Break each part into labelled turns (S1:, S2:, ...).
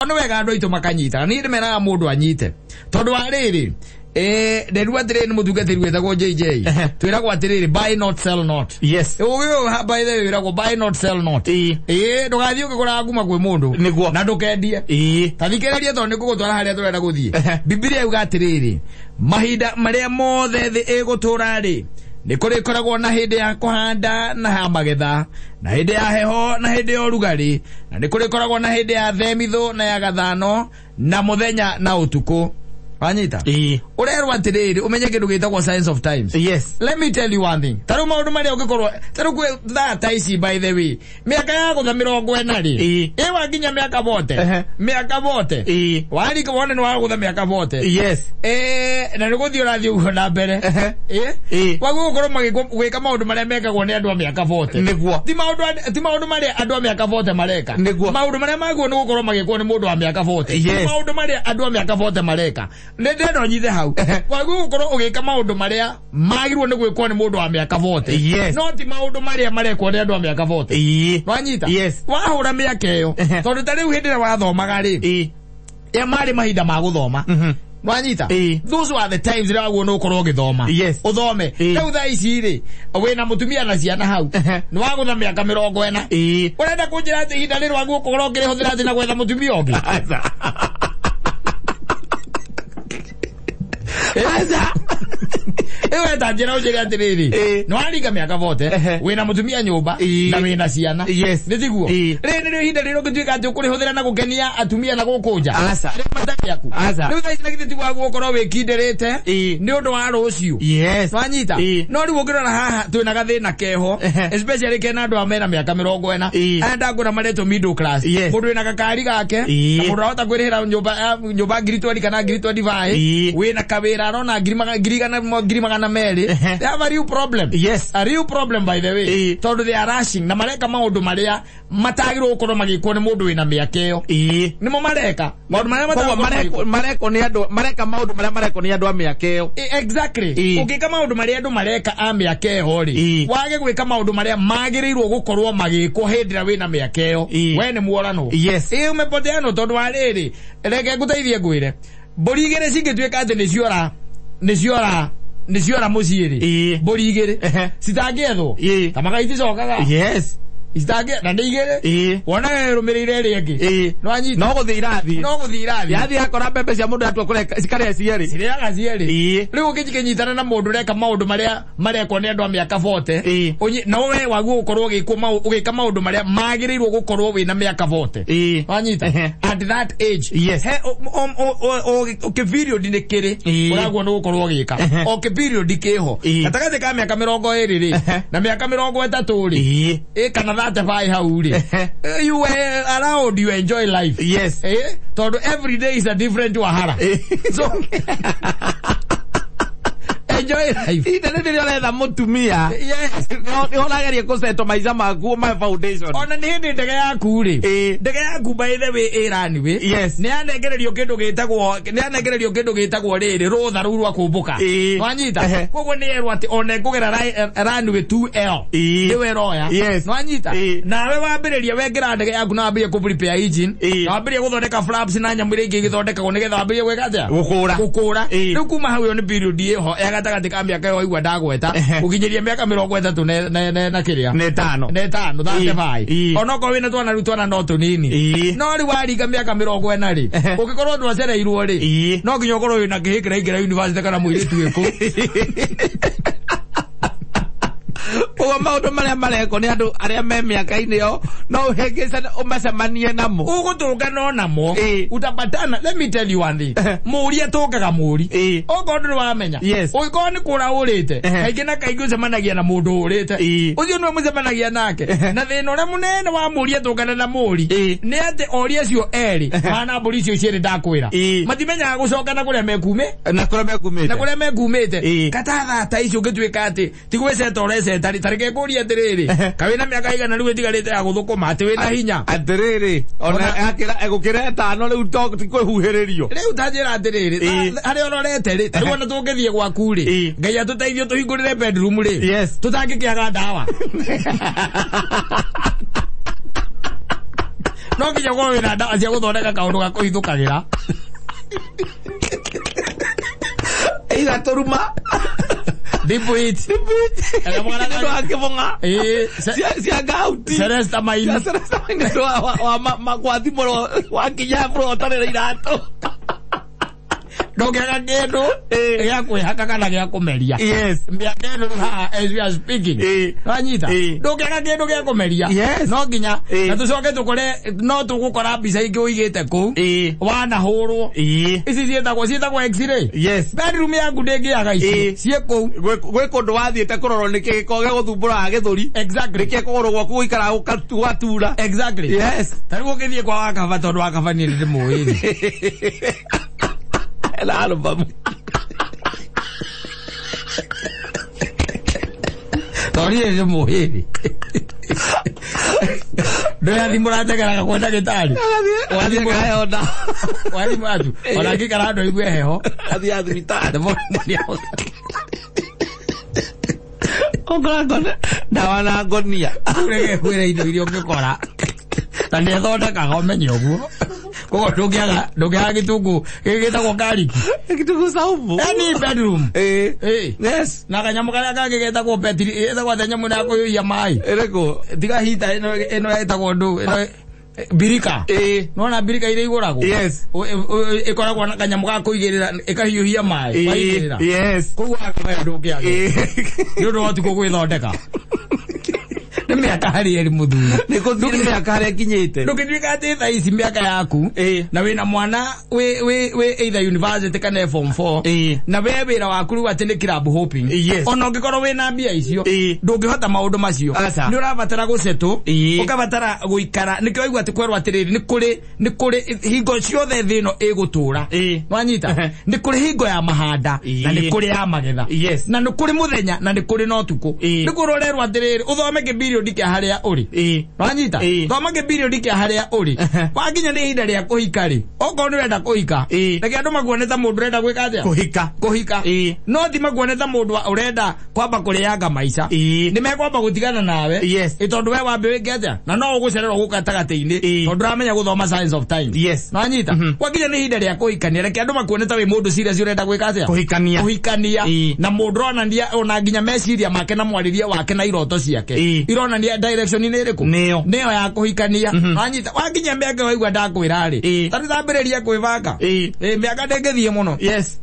S1: Koguo nĩ wega andũ aitũ makanyita. Niĩ ndĩmeraga mũndũ anyite. Tondũ wa rĩrĩ, nderua atĩrĩrĩ nĩ mũtungatĩri wĩtagwo JJ. Twĩragwo atĩrĩrĩ, buy not sell not.
S2: Yes.
S1: Ũgĩ ũyũ by the way wĩragwo buy not sell not.
S2: Ĩĩ.
S1: Ĩĩ, ndũgathiĩ ũkĩgũraga kuma kwĩ mũndũ.
S2: Nĩguo.
S1: Na ndũkendie.
S2: Ĩĩ.
S1: Ta thikĩrĩria tondũ nĩ ngũgũtwara harĩa tũrenda gũthiĩ. Bibilia yuga atĩrĩrĩ, mahinda marĩa mothe thĩ ĩgũtũra rĩ, nĩ kũrĩkoragwo na hĩndĩ ya kũhanda na ya magetha, na hĩndĩ ya heho na hĩndĩ ya ũrugarĩ, na nĩ kũrĩkoragwo na hĩndĩ ya themithũ na ya gathano, na mũthenya na ũtukũ. Wanyita?
S2: Ĩĩ.
S1: Ũrerwo atĩrĩrĩ, ũmenye kĩndũ gĩtagwo science of times.
S2: Yes.
S1: Let me tell you one thing. Ta rĩu maũndũ marĩa ũngĩkorwo, ta rĩu kwĩ thaa ta ici by the way, mĩaka ya gũtha 40 rĩ,
S2: Ĩĩ.
S1: ĩ wakinya mĩaka 40,
S2: Ehe.
S1: mĩaka 40,
S2: Ĩĩ.
S1: warika wone nĩ wagũtha mĩaka 40.
S2: Yes.
S1: Na nĩ gũthiĩ ũrathiĩ ũguo na mbere.
S2: Ehe.
S1: Ĩ?
S2: Ĩĩ.
S1: Waguo gũkorwo gwĩka maũndũ marĩa mekagwo nĩ andũ a mĩaka 40.
S2: Nĩguo.
S1: Ti maũndũ marĩa andũ a mĩaka 40 mareka.
S2: Nĩguo.
S1: Maũndũ marĩa maguo nĩ gũkorwo magĩkwo nĩ mũndũ wa mĩaka 40.
S2: Yes.
S1: Ti maũndũ marĩa andũ a mĩaka 40 mareka. Nĩ ndĩrenda ũnyite hau. Waguo gũkorwo ũgĩka maũndũ marĩa magĩrĩirwo nĩ gwĩkwo nĩ mũndũ wa mĩaka 40.
S2: Yes.
S1: No ti maũndũ marĩa marekwo nĩ andũ a mĩaka 40.
S2: Ĩĩ.
S1: Wanyita?
S2: Yes.
S1: Wahũra mĩaka ĩyo. Tondũ ta rĩu hĩndĩ ĩrĩa wathomaga rĩ,
S2: Ĩĩ.
S1: ya marĩ mahinda ma gũthoma. Wanyita?
S2: Ĩĩ.
S1: Those were the times rĩrĩa waguo nĩ ũkorwo ũgĩthoma.
S2: Yes.
S1: Ũthome.
S2: Ĩĩ.
S1: Rĩu thaa ici rĩ, wĩna mũtumia na ciana hau. Nĩ wagũtha mĩaka 40.
S2: Ĩĩ.
S1: Ũrenda kũnjĩra atĩ ihinda rĩrĩ waguo ũkorwo ũkĩrĩhũthĩra atĩ na gwetha mũtumia ũngĩ?
S2: Aca. Aca.
S1: Ĩwe ta njĩra ũnjĩre atĩrĩrĩ,
S2: Ĩĩ.
S1: nĩ waringa mĩaka 40,
S2: Ehe.
S1: wĩna mũtumia nyũmba,
S2: Ĩĩ.
S1: na wĩna ciana.
S2: Yes.
S1: Nĩ tiguo?
S2: Ĩĩ.
S1: Rĩrĩ nĩrĩo ihinda rĩrĩa ũngĩtuĩka atĩ ũkũrĩhũthĩra na gũkenia atumia na gũkũ nja.
S2: Aca.
S1: Arĩa matarĩ aku.
S2: Aca.
S1: Rĩu thaa ici na githĩ ti waguo ũkorwo wĩkindĩrĩte
S2: Ĩĩ.
S1: nĩ ũndũ wa rũciũ.
S2: Yes.
S1: Wanyita?
S2: Ĩĩ.
S1: No rĩu ũngĩrora haha twĩna gathĩna keho,
S2: Ehe.
S1: especially kena andũ a mena mĩaka 40.
S2: Ĩĩ.
S1: Aya ndangũra maretwo middle class.
S2: Yes.
S1: Mũndũ wĩna gakari gake,
S2: Ĩĩ.
S1: na mũndũ arahota kwĩrĩhĩra nyũmba ngiri 20 kana ngiri 25,
S2: Ĩĩ.
S1: wĩna kawĩra arona ngiri igana, ngiri magana merĩ.
S2: Ehe.
S1: They have a real problem.
S2: Yes.
S1: A real problem by the way.
S2: Ĩĩ.
S1: Tondũ they are rushing na mareka maũndũ marĩa matagĩrĩirwo gũkorwo magĩkwo nĩ mũndũ wĩna mĩaka ĩyo.
S2: Ĩĩ.
S1: Nĩmo mareka. Maũndũ marĩa
S2: Koguo
S1: matagĩrĩirwo gũkorwo magĩkwo.
S2: mareko nĩ andũ mareka maũndũ marĩa mareko nĩ andũ a mĩaka ĩyo.
S1: Exactly.
S2: Ĩĩ.
S1: Ũngĩka maũndũ marĩa andũ mareka a mĩaka ĩyo rĩ,
S2: Ĩĩ.
S1: wage gwĩka maũndũ marĩa magĩrĩirwo gũkorwo magĩkwo hĩndĩ ĩrĩa wĩna mĩaka ĩyo,
S2: Ĩĩ.
S1: we nĩ mworanwo.
S2: Yes.
S1: Ĩĩ, umepoteanwo tondũ wa rĩrĩ, reke ngũteithie ngwĩre, mbũri igĩrĩ cingĩtuĩka atĩ nĩciora mũciĩ rĩ,
S2: Ĩĩ.
S1: mbũri igĩrĩ
S2: Ehe.
S1: citangĩethwo,
S2: Ĩĩ.
S1: ta magai iticokaga.
S2: Yes.
S1: Citangĩ, na nĩ igĩrĩ.
S2: Ĩĩ.
S1: Wonaga ĩrũmĩrĩire ĩrĩa ĩngĩ.
S2: Ĩĩ.
S1: Nĩwanyita?
S2: No gũthiĩ irathiĩ.
S1: No gũthiĩ irathiĩ.
S2: Yathiĩ yakora mbembe cia mũndũ yatua kũreka cikarĩa cierĩ.
S1: Cirĩaga cierĩ.
S2: Ĩĩ.
S1: Rĩu ũngĩkĩnyitana na mũndũ ũreka maũndũ marĩa marekwo nĩ andũ a mĩaka 40.
S2: Ĩĩ.
S1: Na we waguo gũkorwo ũgĩka maũndũ marĩa magĩrĩirwo gũkorwo wĩna mĩaka 40.
S2: Ĩĩ.
S1: Wanyita?
S2: Ehe.
S1: At that age.
S2: Yes.
S1: He, kĩperiod nĩ kĩrĩ.
S2: Ĩĩ.
S1: Ũraguo nĩ gũkorwo ũgĩka.
S2: Ehe.
S1: O kĩperiod kĩho.
S2: Ĩĩ.
S1: Gatagatĩ ka mĩaka 20 rĩ,
S2: Ehe.
S1: na mĩaka 30 rĩ.
S2: Ĩĩ.
S1: Ĩ, kana 35 hau rĩ.
S2: Ehe.
S1: You were around, you enjoy life.
S2: Yes.
S1: Tondũ every day is a different wahara. So, enjoy life.
S2: Ihinda rĩrĩ rĩrĩa ũretha mũtumia,
S1: Yes.
S2: nĩ ũrageria gũsettle maica maku ma foundation.
S1: Ona nĩ hĩndĩ ndege yaku rĩ,
S2: Ĩĩ.
S1: ndege yaku by the way ĩ runway.
S2: Yes.
S1: Nĩ yanengererio kĩndũ gĩtagwo, nĩ yanengererio kĩndũ gĩtagwo rĩrĩ, rũtha rũu rwa kũmbũka.
S2: Ĩĩ.
S1: Nwanyita?
S2: Ehe.
S1: Koguo nĩ yerwo atĩ ona ĩkũgera runway 2L.
S2: Ĩĩ.
S1: Nĩwe ĩroya.
S2: Yes.
S1: Nwanyita?
S2: Ĩĩ.
S1: Nawe wambĩrĩria wekĩra ndege yaku na wambĩrĩria kũ prepare engine.
S2: Ĩĩ.
S1: Na wambĩrĩria gũthondeka flaps na nyamũ iria ingĩ igĩthondekagwo nĩgetha wambĩrĩrie gwĩka atĩa?
S2: Gũkũra.
S1: Gũkũra.
S2: Ĩĩ.
S1: Rĩu kuma hau ĩyo nĩ period ĩho ya gatagatĩ ka mĩaka ĩyo waigua ndagweta,
S2: Ehe.
S1: gũkinyĩria mĩaka 30 na kĩrĩa.
S2: Nĩ ĩtano.
S1: Nĩ ĩtano, 35.
S2: Ĩĩ.
S1: Onokorwo wĩna twana rĩu twana no tũnini.
S2: Ĩĩ.
S1: No rĩu waringa mĩaka 40 rĩ,
S2: Ehe.
S1: ũngĩkorwo ndwacereirwo rĩ,
S2: Ĩĩ.
S1: no nginya ũkorwo wĩna kĩhĩ kĩraingĩra university kana mũirĩtu wĩkũ.
S2: Koguo maũndũ marĩa marekwo nĩ andũ arĩa me mĩaka-inĩ ĩyo, no ũhĩngĩcane ũmacemanie namo.
S1: Ũgũtũngana namo.
S2: Ĩĩ.
S1: Utapatana. Let me tell you one thing. Mũri atũngaga mũri.
S2: Ĩĩ.
S1: Okorwo ndũrĩ wamenya.
S2: Yes.
S1: Ũngĩkorwo nĩ kũra ũrĩte,
S2: Ehe.
S1: kaingĩ na kaingĩ ũcemanagia na mũndũ ũrĩte.
S2: Ĩĩ.
S1: Ũcio nĩwe mũcemanagia nake.
S2: Ehe.
S1: Na thĩna ũrĩa mũnene wa mũri atũngana na mũri,
S2: Ĩĩ.
S1: nĩ atĩ ori acio erĩ, mahana mbũri icio cierĩ ndakwĩra.
S2: Ĩĩ.
S1: Matimenyaga gũcoka na kũrĩa mekume.
S2: Na kũrĩa mekumĩte.
S1: Na kũrĩa mekumĩte.
S2: Ĩĩ.
S1: Katatha ta icio ũngĩtuĩka atĩ ti gwĩceta ũreceta rĩ, ta reke ngũrie atĩrĩrĩ,
S2: Ehe.
S1: ka wĩna mĩaka igana rĩu ĩtigarĩte ya gũthũkũma atĩ wĩna hinya.
S2: Atĩrĩrĩ, ona egũkĩra ĩtano rĩu ti kwĩhuhĩrĩrio.
S1: Rĩu ta njĩra atĩrĩrĩ,
S2: Ĩĩ.
S1: harĩa ũrorete rĩ, ta rĩu ona tũngĩthiĩ gwaku rĩ,
S2: Ĩĩ.
S1: Ngai atũteithie tũhingũrĩre bedroom rĩ,
S2: Yes.
S1: tũtangĩkĩaga ndawa. No nginya ũkorwo wĩna ndawa cia gũthondeka kaũndũ ga kũhithũkagĩra.
S2: Either tũruma.
S1: Deep it.
S2: Nĩ wa kĩbũng'a.
S1: Ĩĩ,
S2: Cia gauti.
S1: Celesta Maini.
S2: Cia Celesta Maini nĩ wa gwathimũrwo wakinya bro ũtarĩ na iratũ.
S1: Ndũngĩaga kĩndũ gĩa kwĩhaka kana gĩa kũmeria.
S2: Yes.
S1: Mĩaka ĩno rĩu haha as we are speaking. Wanyita? Ndũngĩaga kĩndũ gĩa kũmeria.
S2: Yes.
S1: No nginya na tũcoke tũkore no tũgũkora mbica ingĩ ũigĩte kũu. Wanahũrwo. Ici ciĩtagwo x-ray.
S2: Yes.
S1: Bedroom yaku ndĩngĩaga icio. Ciĩ kũu.
S2: Gwĩ kũndũ wathiĩte kũrorwo nĩkĩ gĩkoragwo gĩgũthumbũraga gĩthũri.
S1: Exactly.
S2: Nĩkĩ kũgũrũ gwaku gũikaraga gũgatura.
S1: Exactly.
S2: Yes.
S1: Ta rĩu ũngĩthiĩ kwa wakaba tondũ wakaba niĩ nĩndĩmũĩ rĩ.
S2: Na album.
S1: Tondũ niĩ nĩndĩmũĩ rĩ. Ndũrathimũra njageraga kwa ndagĩtarĩ.
S2: Wathiĩ kaheo ndawa.
S1: Wathimũra tu. Ona ngĩikara handũ aigue heho.
S2: Athiĩ thibitarĩ. Ũkora ndawa na ngonia.
S1: Reke kwĩra indo iria ũngĩkora. Na nĩethondekaga ũmenye ũguo. Koguo ndũngĩaga gĩtũngũ gĩkĩ gĩtagwo garlic.
S2: Gĩtũngũ saumu.
S1: Any bedroom.
S2: Yes.
S1: Na kanyamũ karĩa kangĩ getagwo betri, getagwo atĩa nyamũ ĩno ya kũhiũhia maĩ.
S2: Ĩrĩkũ?
S1: Tiga hita ĩno ĩtagwo ndũ, ĩno birika. Nĩwona birika iria igũragwo?
S2: Yes.
S1: Ĩkoragwo na kanyamũ ga kũigĩrĩra, ĩkahiũhia maĩ, waigĩrĩra.
S2: Yes.
S1: Koguo wakaba ndũngĩaga. Nĩ ũndũ wa ũtukũ gwĩthondeka. Nĩ mĩaka harĩ ĩrĩ mũthuri.
S2: Nĩ kũthiĩ nĩ mĩaka harĩa ĩkinyĩte.
S1: Ndũngĩtuĩka atĩ thaa ici mĩaka yaku na wĩna mwana wĩ either university kana form 4 na we wĩra waku rĩu atĩ nĩ club hopping.
S2: Yes.
S1: Ona ũngĩkorwo wĩna mbia icio ndũngĩhota maũndũ macio. Nĩ ũrabatara gũcetũ, ũkabatara gũikara. Nĩkĩo waigua atĩ kwerwo atĩrĩrĩ, nĩ kũrĩ hingo ciothe thĩ ĩno ĩgũtũra. Nwanyita? Nĩ kũrĩ hingo ya mahanda na nĩ kũrĩ ya magetha.
S2: Yes.
S1: Na nĩ kũrĩ mũthenya na nĩ kũrĩ na ũtukũ. Nĩ kũrorerwo atĩrĩrĩ, ũthome kĩbiriodi kĩa harĩa ũrĩ. Nwanyita? Thoma kĩbiriodi kĩa harĩa ũrĩ. Wakinya nĩ ihinda rĩa kũhika rĩ, okorwo nĩ ũrenda kũhika, reke andũ makuone ta mũndũ ũrenda gwĩka atĩa?
S2: Kũhika.
S1: Kũhika. No ti makuone ta mũndũ ũrenda kwamba kũrĩanga maica. Nĩ mekwamba gũtigana nawe.
S2: Yes.
S1: Tondũ we wambe wĩke atĩa? Na no ũgũcererwo gũka gatagatĩ-inĩ. Tondũ ndũramenya gũthoma signs of time.
S2: Yes.
S1: Nwanyita? Wakinya nĩ ihinda rĩa kũhikania, reke andũ makuone ta wĩ mũndũ serious ũrenda gwĩka atĩa?
S2: Kũhikania.
S1: Kũhikania. Na mũndũ ũronania ona nginya meciria make na mwarĩrie wake na iroto ciake. Ironania direction nĩ ĩrĩkũ?
S2: Nĩyo.
S1: Nĩyo ya kũhikania. Nwanyita? Wakinya mĩaka waigua ndakwĩra rĩ. Ta rĩu tambĩrĩria kwĩbanga. Mĩaka ndĩngĩthiĩ mũno.
S2: Yes.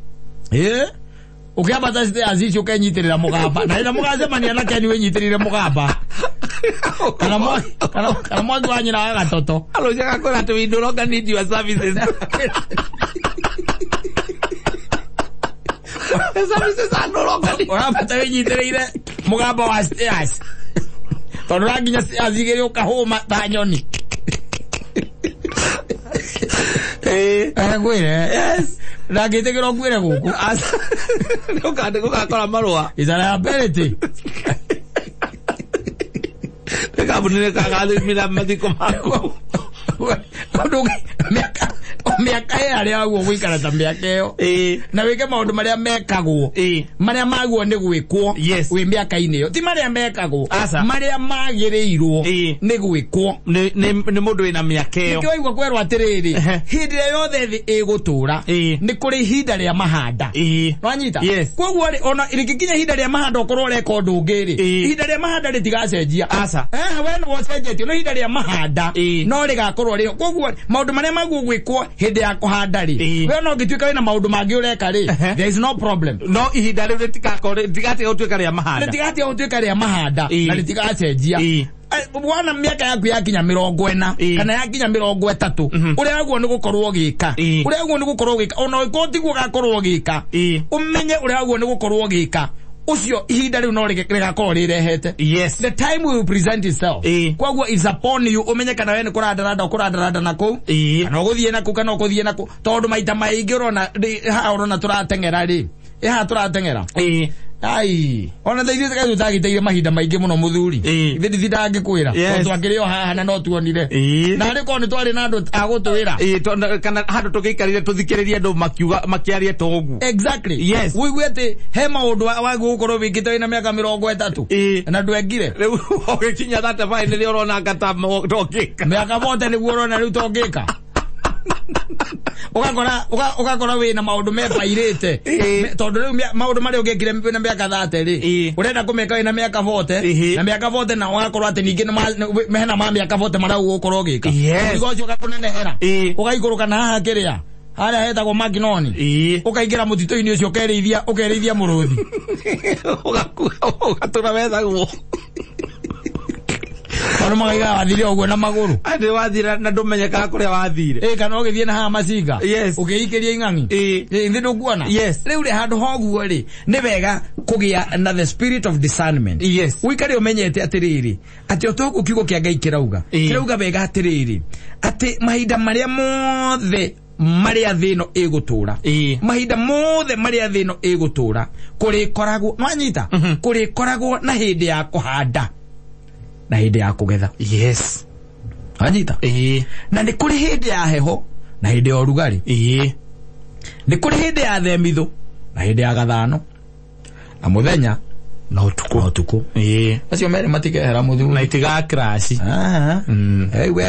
S1: Ũkĩambata stairs icio ũkenyitĩrĩra mũgamba. Na rĩrĩa mũgacemania na Ken wĩnyitĩrĩre mũgamba. Kana mwaki wa nyina wa gatoto.
S2: Arũcia gakwĩra atĩ we no longer need your services. The services are no longer needed.
S1: Ũrambata wĩnyitĩrĩire mũgamba wa stairs. Tondũ ũrakinya stairs igĩrĩ ũkahũma ta nyoni. Ngwĩre.
S2: Yes.
S1: Ndangĩtĩkĩra ũkuĩre gũkũ.
S2: Nĩ ũgakora marũa.
S1: It's a liability.
S2: Nĩ kambuni nĩ kagathimĩra mathiko maku.
S1: Tondũ mĩaka ĩyo arĩa waguo gũikara ta mĩaka ĩyo. Na wĩke maũndũ marĩa mekagwo. Marĩa maguo nĩ gwĩkwo.
S2: Yes.
S1: Wĩ mĩaka-inĩ ĩyo. Ti marĩa mekagwo.
S2: Aca.
S1: Marĩa magĩrĩirwo nĩ gwĩkwo.
S2: Nĩ mũndũ wĩna mĩaka ĩyo.
S1: Nĩkĩo waigua kwerwo atĩrĩrĩ, hĩndĩ ĩrĩa yothe thĩ ĩgũtũra, nĩ kũrĩ ihinda rĩa mahanda. Nwanyita?
S2: Yes.
S1: Koguo rĩ, ona rĩngĩkinya ihinda rĩa mahanda ũkorwo ũreka ũndũ ũngĩ rĩ, ihinda rĩa mahanda rĩtigacenjia.
S2: Aca.
S1: We nĩwe ũcenjetie, no ihinda rĩa mahanda no rĩgakorwo rĩho. Koguo maũndũ marĩa maguo gwĩkwo hĩndĩ ya kũhanda rĩ, we no ũngĩtuĩka wĩna maũndũ mangĩ ũreka rĩ, there is no problem.
S2: No ihinda rĩu rĩtigatiga gũtuĩka rĩa mahanda.
S1: Rĩtigatiga gũtuĩka rĩa mahanda na rĩtigacenjia. Wana mĩaka yaku yakinya 40 kana yakinya 30, ũrĩa waguo nĩ gũkorwo ũgĩka. Ũrĩa waguo nĩ gũkorwo ũgĩka, ona ũngĩkorwo tiguo ũgakorwo ũgĩka, ũmenye ũrĩa waguo nĩ gũkorwo ũgĩka. Ũcio ihinda rĩu no rĩgakorwo rĩrehete.
S2: Yes.
S1: The time will present itself. Koguo it's upon you ũmenye kana we nĩ kũrandaranda ũkũrandaranda na kũu, kana ũgũthiĩ na kũu, kana ũgũthiĩ na kũu. Tondũ maita maingĩ ũrona haha ũrona tũrateng'era rĩ, haha tũrateng'era. Ai, ona tha ithuĩ tũkaigua tagĩteire mahinda maingĩ mũno mũthuri. Ithuĩ ndithindaga ngĩkwĩra. Tondũ twakĩrĩ o haha na no tuonire. Na arĩ korwo nĩ twarĩ na andũ a gũtwĩra.
S2: Kana handũ tũgĩikarire tũthikĩrĩrie andũ makiuga makĩaria toguo.
S1: Exactly.
S2: Yes.
S1: Ũigue atĩ he maũndũ wagĩrĩirwo gũkorwo wĩkĩte wĩna mĩaka 30. Na ndwekire.
S2: Rĩu ũgĩkinya 35 nĩrĩo ũrona anga ta tongĩka.
S1: Mĩaka 40 nĩguo ũrona rĩu tongĩka. Ũgakora wĩna maũndũ mebairĩte. Tondũ rĩu maũndũ marĩa ũngĩekire wĩna mĩaka 30 rĩ, ũrenda kũmeka wĩna mĩaka 40, na mĩaka 40 na ũgakorwo atĩ ningĩ hena ma mĩaka 40 marĩa ũgũkorwo ũgĩka. Mũrigo ũcio ũgakũnenehera. Ũgaikũrũka na haha kĩrĩa harĩa hetagwo Makinoni. Ũkaingĩra mũtitũ-inĩ ũcio ũkerĩithia mũrũthi.
S2: Ũgatũra wethagwo.
S1: Tondũ makaiga wathire ũguo na magũrũ.
S2: Atĩ wathire na ndũmenyekaga kũrĩa wathire.
S1: Kana ũgĩthiĩ na haha macinga.
S2: Yes.
S1: Ũkĩikĩria ing'ang'i. Thĩ ndũkuona.
S2: Yes.
S1: Rĩu rĩ handũ ha ũguo rĩ, nĩ wega kũgĩa na the spirit of discernment.
S2: Yes.
S1: Ũikare ũmenyete atĩrĩrĩ, atĩ o toguo kiugo kĩa Ngai kĩrauga. Kĩrauga wega atĩrĩrĩ, atĩ mahinda marĩa mothe marĩa thĩ ĩno ĩgũtũra. Mahinda mothe marĩa thĩ ĩno ĩgũtũra, kũrĩkoragwo, nĩwanyita? Kũrĩkoragwo na hĩndĩ ya kũhanda na hĩndĩ ya kũgetha.
S2: Yes.
S1: Wanyita? Na nĩ kũrĩ hĩndĩ ya heho na hĩndĩ ya ũrugarĩ. Nĩ kũrĩ hĩndĩ ya themithũ na hĩndĩ ya gathano. Na mũthenya
S2: na ũtukũ.
S1: Acio merĩ matikehera mũthuri.
S2: Na itiga crash.
S1: We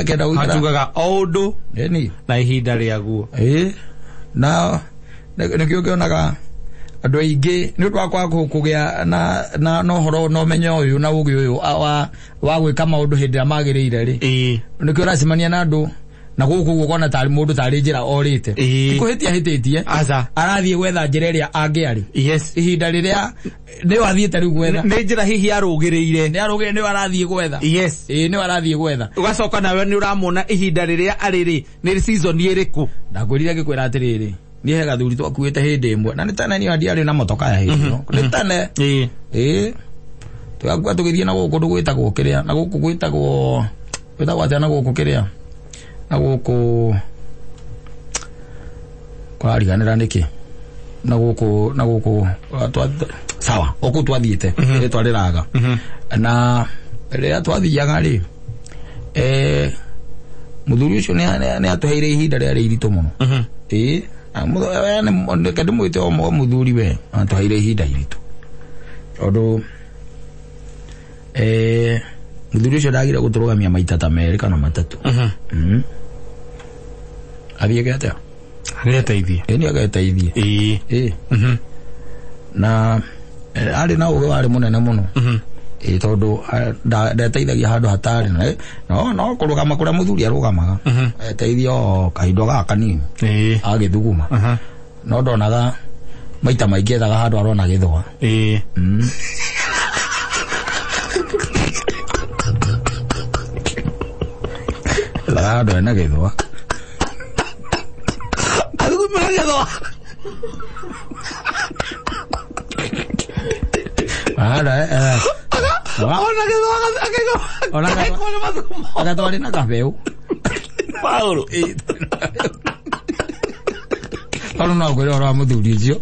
S1: akĩenda gũikara.
S2: Matugaga o ũndũ na ihinda rĩaguo.
S1: Na nĩkĩo ũkĩonaga andũ aingĩ nĩ ũndũ wa kwaga kũgĩa na ũhoro na ũmenyo ũyũ na ũgĩ ũyũ wa gwĩka maũndũ hĩndĩ ĩrĩa magĩrĩire rĩ. Nĩkĩo ũracemania na andũ na gũkũ ũguo ũkona tarĩ mũndũ tarĩ njĩra orĩte. Ti kũhĩtia ahĩtĩtie. Arathiĩ gwetha njĩra ĩrĩa angĩarĩ.
S2: Yes.
S1: Ihinda rĩrĩa nĩyo athiĩte rĩu gwetha.
S2: Nĩ njĩra hihi arũgĩrĩire.
S1: Nĩ arũgĩrĩire nĩyo arathiĩ gwetha.
S2: Yes.
S1: Nĩyo arathiĩ gwetha.
S2: Ũgacoka nawe nĩ ũramuona ihinda rĩrĩa arĩ rĩ, nĩ season ĩrĩkũ.
S1: Ndakwĩrire ngĩkwĩra atĩrĩrĩ, niĩ he gathuri twakuĩte hĩndĩ ĩmwe na nĩ tene niĩ ndiarĩ na motoka ya hĩndĩ ĩyo. Nĩ tene. Tũgakua tũgĩthiĩ na gũkũ kũndũ gwĩtagwo kĩrĩa, na gũkũ gwĩtagwo atĩa na gũkũ kĩrĩa, na gũkũ kũrariganĩra nĩkĩ, na gũkũ sawa, gũkũ twathiĩte rĩrĩa twarĩraga. Na rĩrĩa twathiaga rĩ, mũthuri ũcio nĩ atũheire ihinda rĩarĩ iritũ mũno. Reke ndĩmwĩte o mũthuri we, atũheire ihinda iritũ. Tondũ mũthuri ũcio ndagire gũtũrũgamia maita ta merĩ kana matatũ. Athiĩke atĩa?
S2: Ageteithie.
S1: Nĩ ageteithie. Na arĩ na ũgĩ warĩ mũnene mũno. Tondũ ndeteithagia handũ hatarĩ no kũrũgama kũrĩa mũthuri arũgamaga. Eteithia o kahinda gaka kanini. Agĩthuguma. No ndonaga maita maingĩ ethaga handũ arona gĩthũa. Ethaga handũ ena gĩthũa.
S2: Athugumĩra gĩthũa. Ona gĩthũa akaiga
S1: Agatwarĩ na kabeu.
S2: Paulo.
S1: Tondũ no ngwĩre ũhoro wa mũthuri ũcio.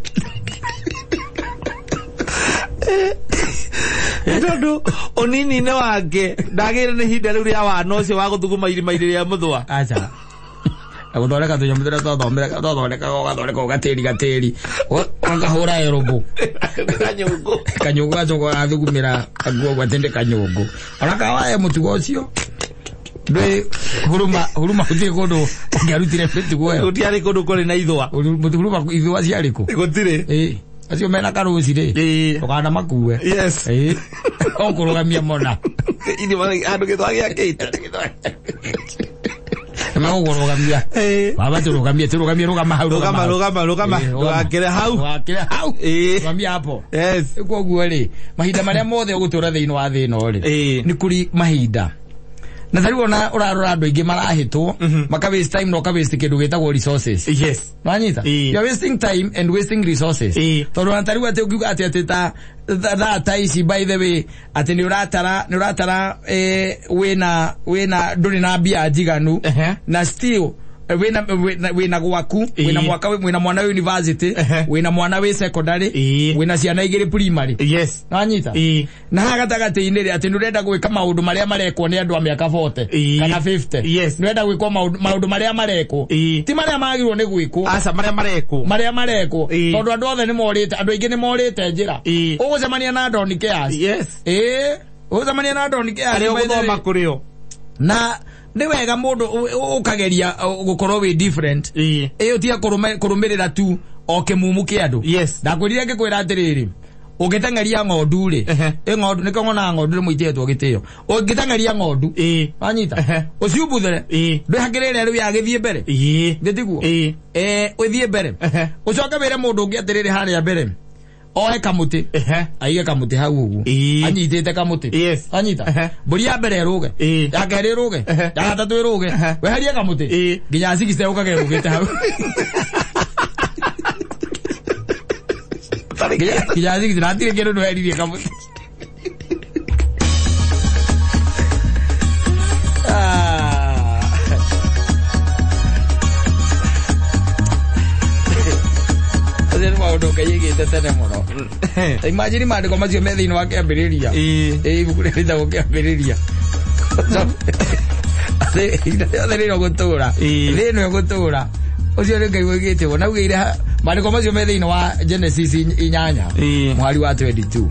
S2: Tondũ ũnini-inĩ wake ndagĩire nĩ ihinda rĩu rĩa wana ũcio wa gũthuguma irima-inĩ rĩa mũthũa.
S1: Aca. Na gũthondeka tũnyamũ tũrĩa twathondekaga ũgathondeka gatĩri gatĩri ũgakahũra erũmbũ.
S2: Kanyũngũ.
S1: Kanyũngũ gacoka gathugumĩra kaguo ũguo atĩ nĩ kanyũngũ. Ona kawae mũtugo ũcio. Ndũĩ huruma gũtirĩ kũndũ ũngĩarutire mĩtugo ĩyo.
S2: Gũtiarĩ kũndũ kũrĩ na ithũa.
S1: Huruma ithũa ciarĩ kũ?
S2: Gũtirĩ.
S1: Acio mena karũci rĩ. Ndũkana makue.
S2: Yes.
S1: O kũrũgamia mona.
S2: Irima handũ gĩthũa gĩakĩte.
S1: Magũkũrũgamia. Baba tũrũgamie, tũrũgamie, rũgama hau,
S2: Rũgama, rũgama, rũgama. Ndũgakĩre hau.
S1: Ndũgakĩre hau. Rũgamia hapo.
S2: Yes.
S1: Koguo rĩ, mahinda marĩa mothe ũgũtũra thĩinĩ wa thĩ ĩno rĩ, nĩ kũrĩ mahinda. Na tarĩu ona ũrarora andũ aingĩ marahĩtwo, maka waste time na ũka waste kĩndũ gĩtagwo resources.
S2: Yes.
S1: Wanyita? You are wasting time and wasting resources. Tondũ ona tarĩu atĩ ũngiuga atĩ atĩ ta thaa ta ici by the way, atĩ nĩ ũratara wĩna ndũrĩ na mbia njiganu, na still Wina wina gwaku, wina mwaka, wina mwana university, wina mwana wi secondary, wina ciana igiri primary.
S2: Yes.
S1: Nanyita na haha gatagatĩ-inĩ rĩ, atĩ nĩũrenda gwĩka maũndũ marĩa marekwo nĩ andũ a mĩaka 40 kana 50. Nĩũrenda gwĩkwo maũndũ marĩa marekwo, ti marĩa magĩrĩirwo nĩ gwĩkwo.
S2: Aca, marĩa marekwo.
S1: Marĩa marekwo, tondũ andũ othe nĩ morĩte, andũ aingĩ nĩ morĩte njĩra. Ũgũcemania na Don Cares. Ĩĩ, ũgũcemania na Don Cares.
S2: Arĩa ũgũthoma kũrĩ o.
S1: Na nĩ wega mũndũ ũkageria gũkorwo wĩ different. Ĩĩ, ũtige kũrũmĩrĩra tu o kĩmumu kĩa andũ. Ndakwĩrire ngĩkwĩra atĩrĩrĩ, ũngĩteng'eria ng'ondu rĩ, ĩ ng'ondu nĩkĩo ngonaga ng'ondu rĩmwe itihetwo gĩtĩo. Ũngĩteng'eria ng'ondu, wanyita, ũciumbuthũre, ndwĩhakĩrĩre rĩu yagĩthiĩ mbere. Gĩtiguo? Ũthiĩ mbere, ũcoke wĩre mũndũ ũngĩ atĩrĩrĩ, harĩa mbere oe kamũtĩ, aige kamũtĩ hau ũguo, anyitĩte kamũtĩ. Anyita, mbũri ya mbere ĩrũge, ya kerĩ ĩrũge, ya gatatũ ĩrũge, weherie kamũtĩ, nginya 60 ũkage ĩrũgĩte hau, nginya 60, na hatirĩ kĩndũ, ndweheririe kamũtĩ. Ah. Acio nĩ maũndũ Ngai aigĩte tene mũno. Imagine maandĩko macio me thĩinĩ wa Kĩambĩrĩria. Ĩ, ibuku rĩrĩa rĩtagwo Kĩambĩrĩria. Ihinda rĩothe rĩrĩa ũgũtũra, thĩ ĩno ĩgũtũra, ũcio nĩ Ngai woigĩte ũguo. Na augĩire maandĩko macio me thĩinĩ wa Genesis 8 mũhari wa 22.